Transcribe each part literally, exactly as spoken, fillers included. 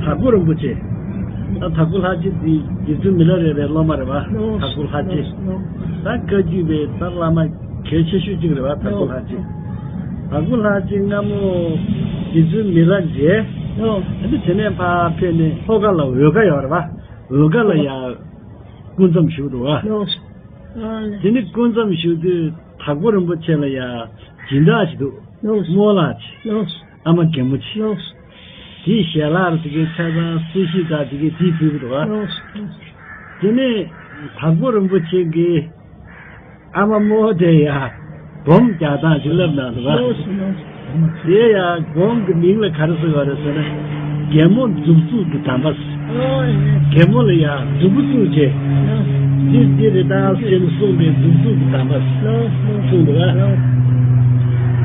དྭགས་པོ་རིན་པོ་ཆེ། ད་དྭགས་པོ་ལྷ་རྗེ་འདི་རྗེ་བཙུན་མི་ལ་རས་པའི་སློབ་མ་རེད་བ། ལོ། དྭགས་པོ་ལྷ་རྗེ། ལོ། ད་བཀའ་བརྒྱུད་པའི་ད་བླ་མ་གལ་ཆེ་ཤོས་གཅིག་རེད་བ། དྭགས་པོ་ལྷ་རྗེ། དྭགས་པོ་ལྷ་རྗེ་སྔ་མོ་རྗེ་བཙུན་མི་ལ་མཇལ། ལོ། ཨ་ནི་དེ་ནས་ཕར་ཕེབས་ནས་ལྷོ་ཁ་ལ་འོལ་ཁ་ཡོད་རེད་བ། འོལ་ཁ་ལ་ཡ་སྐུ་མཚམས་བཞུགས་འདུག་བ། ལོ། དེ་ནི་སྐུ་མཚམས་བཞུགས་དུས་དྭགས་པོ་རིན་པོ་ཆེ་ལ་ཡ་སྦྱིན་བདག་ཅིག་འདུག། ལོ། རྨོ་ལགས་ཅིག། ལོ། ཨ་མ་རྒན་མོ་ཆེ། ལོ། དེའི་ཞལ་ལག་དེ་གའི་ཆ་ཚང་སྲོག་ཤིང་དང་དེ་གའི་དེའི་ཕུལ་གྱི་འདུག་ག། ལོ། དེ་ནས་དྭགས་པོ་རིན་པོ་ཆེ་གིས་ཨ་མ་རྨོ་དེ་ཡ་སྒོམ་རྒྱག་སྟངས་ཅིག་བསླབ་གནང་འདུག་ག། ལོ། དེ་ཡ་སྒོམ་གྱི་མིང་ལ་ག་རེ་ཟེར་བ་རེད་ཟེར་ན། རྒན་མོ་མཛུབ་བཙུགས་ཀྱི་གདམས་པ། ཨོ་ཡེ། རྒན་མོ་ལ་ཡ་མཛུབ་གུ་བཙུགས་བྱས། ཨ། འདི་འདི་རེད་ད་ཟེར་ནས་གསུངས་པའི་མཛུབ་གུ་གདམས་པ། ལོ། ལོ། གསུངས་འདུག་ག། ལོ།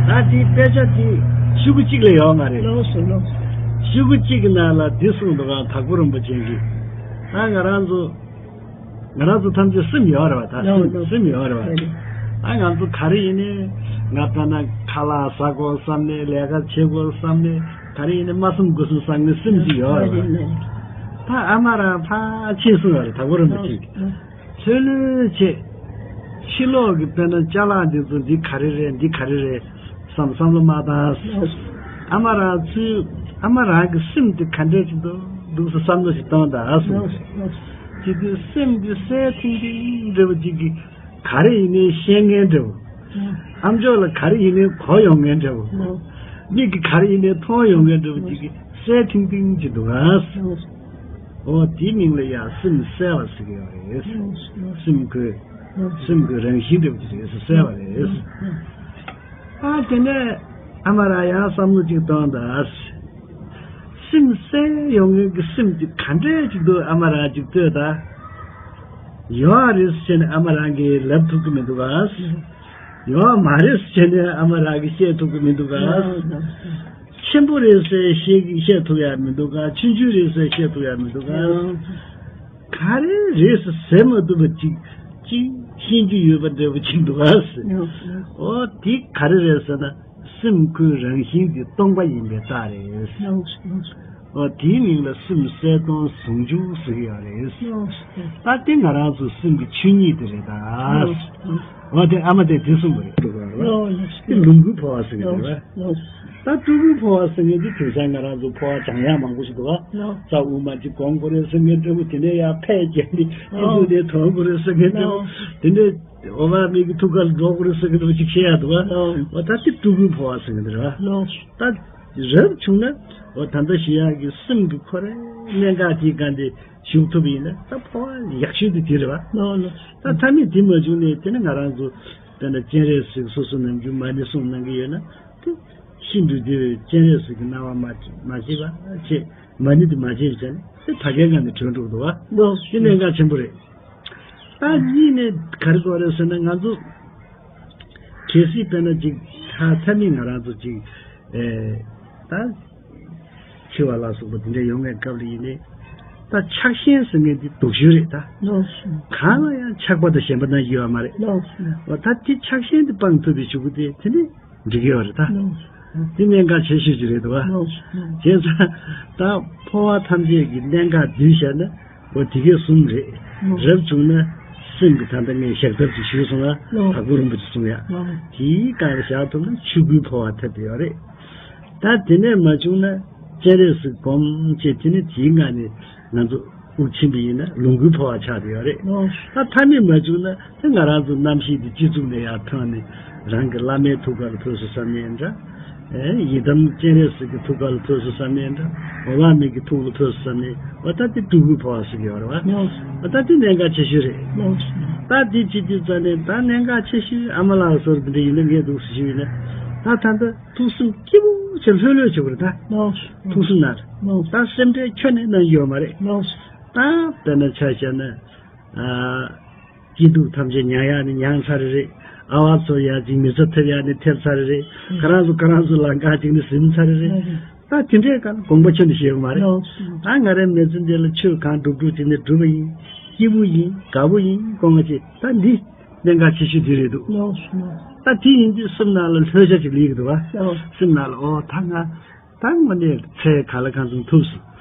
ད་དེའི་དཔེ་ཆ་དེ་ཤོག་གུ་གཅིག་ལ་ཡོད་མ་རེད། ལོ། ལོ། ཤོག་གུ་གཅིག་གི་ནང་ལ་འདི་གསུངས་འདུག་ག། དྭགས་པོ་རིན་པོ་ཆེ་གིས། ད་ང་རང་ཚོ་ང་རང་ཚོ་ཐམས་ཅད་སེམས་ཡོད་རེད་བ། ད་ལོ། སེམས། ལོ། སེམས་ཡོད་རེད་བ། ལོ། ད་ང་ཚོ་ག་རེ་ཡིན་ནའི། ང་དཔེར་ན་ཁ་ལག་ཟ་དགོས་བསམ་ནའི། ལས་ཀ་བྱེད་དགོས་བསམ་ནའི། ག་རེ་ཡིན་ནའི་མ་བསམ་དགུ་བསམ་བསམ་ནའི་སེམས་ཅིག་ཡོད་རེད་བ། ད་ཨ་མ་རང་ཕར་ཕྱིན་སོང་བ་རེད། དྭགས་པོ་རིན་པོ་ཆེ་གིས། ལྷོད་ལྷོད་བྱས། ཕྱི་ལོགས་ཀྱི་དཔེར་ན་ཅ་ལག་འདི་ཚོ་འདི་ག་རེ་རེད། འདི་ག་རེ་རེད་བསམ་བསམ་བློ་མ་བཏང་། ཨ་མ་རང་ཚོའི་ཨ་མ་རང་གི་སེམས་དེ་ག་འདྲས་ཅིག་འདུག་འདུག་ཟེར་བསམ་བློ་ཞིག་གཏོང་དང་ཨ་སོ། ཅི་དུས་སེམས་འདི་གསལ་ཐིང་ཐིང་འདྲ་བོ་ཅིག་གིས་ག་རེ་ཡིན་ནའི་ཤེས་མཁན་འདྲ་བོ། ཨ་མཆོག་ལ་ག་རེ་ཡིན་ནའི་གོ་ཡོང་མཁན་འདྲ་བོ། མིག་གིས་ག་རེ་ཡིན་ནའི་མཐོང་ཡོང་མཁན་འདྲ་བོ་ཅིག་གིས་གསལ་ཐིང་ཐིང་ཅིག་འདུག་ཨ། འོ་དེའི་མིང་ལ་ཡང་སེམས་གསལ་བ་ཟེར་གྱི་ཡོད་རེད། སེམས་ཁོའི་སེམས་ཁོའི་རང་བཞིན་འདྲ་བོ་ཅིག་རེད་ཟེར། གསལ་བ་རེད། ཨ་དེ་ནས་ཨ་མ་རང་ཡང་བསམ་བློ་ཅིག་གཏོང་དང་། སེམས་གསལ་ཡོང་མཁན་གྱི་སེམས་ཀྱི་ག་འདྲས་ཅིག་འདུག་ཨ་མ་རང་ཅིག་ལྟོས་དང་། ཡོད་རེད་ཟེར་ནས་ཨ་མ་རང་གིས་ལབ་ཐུབ་ཀྱི་མི་འདུག་ག། ཡོད་མ་རེད་ཟེར་ནས་ཨ་མ་རང་གིས་བཤད་ཐུབ་ཀྱི་མི་འདུག་ག། ཆེན་པོ་རེད་ཟེར་བཤད་བཤད་ཐུབ་ཡ་མི་འདུག་ག། ཆུང་ཆུང་རེད་ཟེར་བཤད་ཐུབ་ཡ་མི་འདུག་ག། ག་རེ་རེད་ཟེར་ཟེར་མ་ཐུབ་པ་ཅིག་ཅིག་ཤེས་རྒྱུ་ཡོད་པ་འདྲ་པོ་ཅིག་འདུག་ག་ཟེར། ཨོ་དེ་ག་རེ་རེད་ཟེར་ན། སེམས་ཁོའི་རང་བཞིན་དེ་སྟོང་པ་ཡིན་པའི་རྟགས་རེད། ཨོ་དེའི་མིང་ལ་སེམས་གསལ་སྟོང་ཟུང་འཇུག་ཟེར་གྱི་ཡོད་རེད། ད་དེ་ང་རང་ཚོ་སེམས་ཀྱི་ཆོས་ཉིད་དེ་རེད་ད། ཨོ་དེ་ཨ་མ་དེ་དེ་གསུངས་པ་རེད། དེ་ལོངས་སྐུའི་འཕོ་བ་ཟེར་གྱི་རེད་པ། ད་སྤྲུལ་སྐུའི་འཕོ་བ་ཟེར་མཁན་དེ་དེང་སང་ང་རང་ཚོ་འཕོ་བ་སྦྱང་ཡག་མང་པོ་ཞིག་འདུག་ག། རྩ་དབུ་མ་གཅིག་སྒོམ་དགོས་རེད་ཟེར་མཁན་འདྲ་པོ། དེ་ནས་ཡར་ཕར་བརྒྱབ་ནས་སྐྱིད་སྡུག་དེ་ཐོན་དགོས་རེད་ཟེར་མཁན་འདྲ་པོ། དེ་ནས་འོ་མ་མིག་གི་ཐུགས་ཀ་ལ་འགྲོ་དགོས་རེད་ཟེར་མཁན་འདྲ་པོ་ཅིག་བཤད་ཡག་འདུག་ག། འོ་ད་དེ་སྤྲུལ་སྐུའི་འཕོ་བ་ཟེར་མཁན་དེ་རེད་པ། ད་རབ་བྱུང་ན་འོ་ད་ལྟ་ཞུ་ཡག་གི་སེམས་ཀྱི་ཁོ་རའི་གནད་འགག་དེའི་སྒང་དེ་ཞུགས་ཐུབ་པ་ཡིན་ན་ད་འཕོ་བ་ཡག་ཤོས་དེ་དེ་རེད་པ། ད་མཐའ་མེད་དེ་མ་བྱུང་ནས་དེ་ནི་ང་རང་ཚོ་དཔེར་ན་སྤྱན་རས་གཟིགས་སོ་སོ་ནམ་རྒྱུན་མ་ཎི་གསུང་གནང་གི་ཡོད་ན་དེ་ཤིན་ཏུ་དེ་སྤྱན་རས་གཟིགས་ཀྱི་སྣང་བ་མ་མ་བྱེད་པ་བྱེད། མ་ཎི་དེ་མ་བྱེད་བྱས་ནས་དེ་ད་གའི་སྒང་ནས་གྲོལ་འགྲོ་གི་འདུག་ག། དེ་གནད་འགག་ཆེན་པོ་རེད། ད་གཉིས་ནས་ག་རེ་དགོས་རེད་ཟེར་ན། ང་ཚོ་གལ་སྲིད་དཔེར་ན་ཅིག་ད་མཐའ་མི་ང་རང་ཚོ་ཅིག་ཨེ་ད་འཆི་བ་ལ་སོགས་པ་དེ་འདྲ་ཡོང་བའི་སྐབས་ལ་ཡིན་ནའི་ད་ཆགས་ཞེན་ཟེར་མཁན་དེ་སྡུག་ཤོས་རེད་ད། གང་ལ་ཡང་ཆགས་པ་དང་ཞེན་པ་གནང་རྒྱུ་ཡོད་མ་རེད། འོ་ད་དེ་ཆགས་ཞེན་དེ་སྤང་ཐུབ་པའི་གཞུག་གུ་དེ་དེ་ནི་འགྲིག་གི་ཡོད་རེད་ད། དེ་གནད་འགག་ཆེ་ཤོས་ཅིག་རེད་འདུག་ག། བྱས་ཙང་ད་འཕོ་བ་ཐམས་ཅད་ཀྱི་གནད་འགག་བསྡུས་བཞག་ན་འོ་དེ་གའི་གསུམ་རེད། རབ་བྱུང་ན་སེམས་ཀྱི་ད་ལྟ་ངས་བཞག་ཐབས་ཅིག་ཞུས་སོང་ང་། དྭགས་པོ་རིན་པོ་ཆེ་གསུངས་ཡག་དེའི་སྒང་ལ་བཞག་ཐུབ་ན་ཆོས་སྐུའི་འཕོ་བ་ཐོབ་བསྡད་ཡོད་རེད། ད་དེ་ནས་མ་བྱུང་ན་སྤྱན་རས་གཟིགས་སྒོམ་བྱས། དེ་ནས་དེའི་སྒང་ནས་ང་ཚོ་དབུགས་ཕྱིན་པ་ཡིན་ན་ལོངས་སྐུའི་འཕོ་བ་ཆགས་བསྡད་ཡོད་རེད། ད་མཐའ་མེད་མ་བྱུང་ན་དེ་ང་རང་ཚོ་རྣམ་ཤེས་དེ་སྤྱི་གཙུག་ནས་ཡར་ཐོན་ནས་རང་གི་བླ་མའི་ཐུགས་ཀ་ལ་ཐུག་སོང་བསམ་ནའི་འདྲ། ཨེ་ཡི་དམ་སྤྱན་རས་གཟིགས་ཀྱི་ཐུགས་ཀ་ལ་ཐུག་སོང་བསམ་ནའི་འདྲ། འོ་མ་མིག་གི་ཐུགས་ལ་ཐུག་སོང་བསམ་ནའི། འོ་ད་དེ་སྤྲུལ་སྐུའི་འཕོ་བ་ཟེར་གྱི་ཡོད་རེད་པ། འོ་ད་དེ་གནད་འགག་ཆེ་ཤོས་རེད། ད་དེ་བྱེད་དུས་ཙ་ནས་ད་གནད་འགག་ཆེ་ཤོས་ཨ་མ་ལགས་ཟེར་དེ་འདྲ་ཡིན་ན་ངས་འདུག་སེ་ཞུས་ཡིན་ན། ད་ད་ལྟ་ཐུགས་སེམས་སྐྱིད་པོ་བྱས་ལྷོད་ལྷོད་བྱེད་དགོས་རེད་ད། ཐུགས་སེམས་ནང་ལ། ད་སེམས་ཁྲལ་ཁྱོན་ནས་གནང་རྒྱུ་ཡོད་མ་རེད། ད་དཔེར་ན་ཆ་བཞག་ན། ཨ། སྐྱིད་སྡུག་ཐམས་ཅད་མྱང་ཡག་ནི་མྱངས་ཚར་རེད། ཨ་བ་ཚོར་ཡག་ཅིག་མི་ཚེ་ཐེབས་ཡག་ནི་ཐེབས་ཚར་རེད། ཁོ་རང་ཚོ་ཁོ་རང་ཚོ་ལམ་ཁ་ཅིག་ནས་ཟིན་ཚར་རེད། ད་དེ་འདྲའི་སྒང་དགོངས་པ་ཁྱོན་ནས་བཞེས་ཡོད་མ་རེད། ད་ང་རའི་མི་ཚེ་འདི་ལ་ཆོས་གང་སྒྲུབ་སྒྲུབ་ཅིག་ནས་སྒྲུབ་པ་ཡིན། སྐྱིད་པོ་ཡིན། དགའ་པོ་ཡིན། སྐོང་བ་ཅིག་ད་འདི་གནད་འགག་ཆེ་ཤོས་འདི་རེད་འདུག། ད་དེ་ཡིན་དུས་སེམས་ནང་ལ་ལྷོད་ཆ་ཅིག་སླེབས་ཀྱི་འདུག་བ། སེམས་ནང་ལ་ཨོ་ད་ང་ད་དངོས་གནས་ཚེ་ག་ལ་གང་འཚམ་ཐུབ་སོང་།